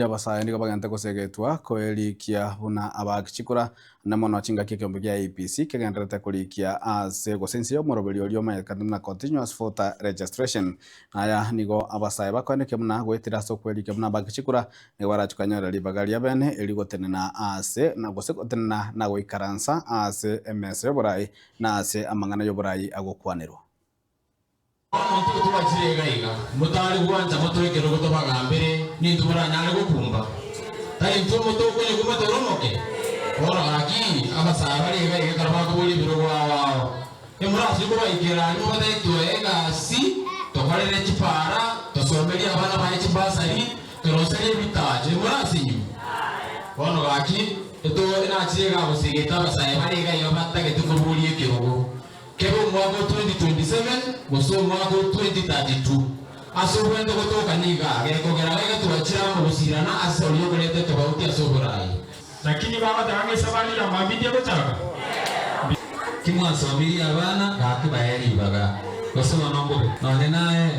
Abasae nigo bagente gosegetwa koerikia buna abaaki chikura, na mono chingaki ekeombe gia IEBC kegendererete korikia ase gose inse y'omoroberio oria omanyekanete buna Continuous Voter Registration. Aya nigo abasae bakoenekia buna goetera ase okwerikia buna abaaki chikura nigo barache konyora ribaga ria bene erio gotenena ase na gose gotenena na goikaransa ase emesa y'oborai na ase amang'ana y'oborai agokwanerwa. Bono intwe twachire iga iga, motari gwancha motoe ekerogo tobagambere, nintwe moranyare gokumba? Tari intwe motokonyekumba tore omoke? Bono gaki, abasae bare iga iga ekero bakoboria ebirogo ao ao, emorasire kobaikera aria mobatebie toe egasi, tokorere chipara, tosomerie abana baye chibasari, toroserie ebitacho, emorasinywe? Bono gaki, eto enachire iga gosegeta abasae bare iga iga batagete koboria ekerogo. Kebe omwaka o 2027 gose omwaka o 2032, ase obwente gotoka nigo gekogera gegetwachire amo gosirana ase oria okoreta etobauti ase oboraai. Lakini bagoteba ng'a esabari ya mambia tegochaka. Timwasomirie abana, gaki bae ribaga, gose bono mbobe. Nonye naye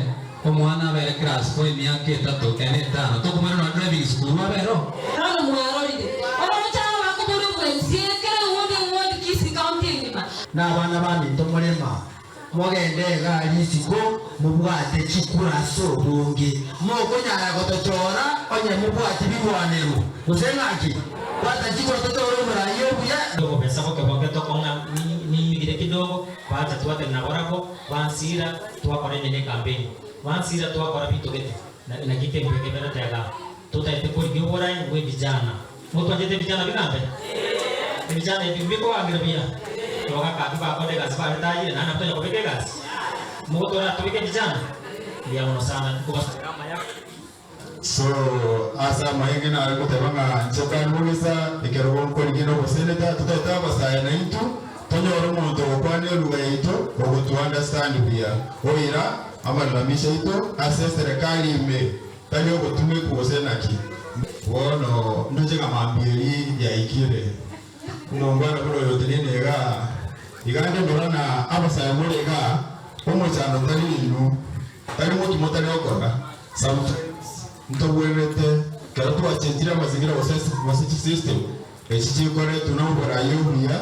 omwana abere class four emiaka etato, ene, etano, tokomanya nonye driving school abere oo. Bono mwarorire, abamocharo bakobora omwensi, ekero ewodi ewodi Kisii County engima. Na abana baminto morema, mogende iga risiko, mobwate chikura ase obonge. Mokonyara gotochora onye mobwati birwanero, gose ng'aki? Bwata chikura tochore oboraai obuya. Obobesa boke boke tokong'a ninyigire kidogo, bacha twatenena barabwo, bansira twakora enyene ekampeni, bansira twakora binto gete, naki kembeke eberete igaa. Totaete korigia oborai bw'ebijana. Motwanchete ebijana bigambe? Ebijana ebi mbikogambera buya? Abagaka abwo bakore egasi baretayire, naende nabo tonya kobeka egasi. Mogotoratobeke ebijana? Mbuya mono sana, nkobasabera amaya. So ase amaenge nare goteba ng'a inche nkarugesa ekerogo nkorigia na oboseneta, totaete abasae naintwe tonyore omonto ogokwana eluga yaito ogotu understand buya, oira amalalamisho aito ase eserekari ime. Tari ogotumekwa gose naki. Bono ndoche ng'a mambia eri yaikire. Omongwana buna oyo oteneine igaa, iga nde ndora ng'a abasae more igaa, omochando tari inwe, tari mokimo tari gokora. Sometimes ntobwenerete ekero twachenchire amazingira gose gose chisystem, echi chikoretwa na oboraai obuya.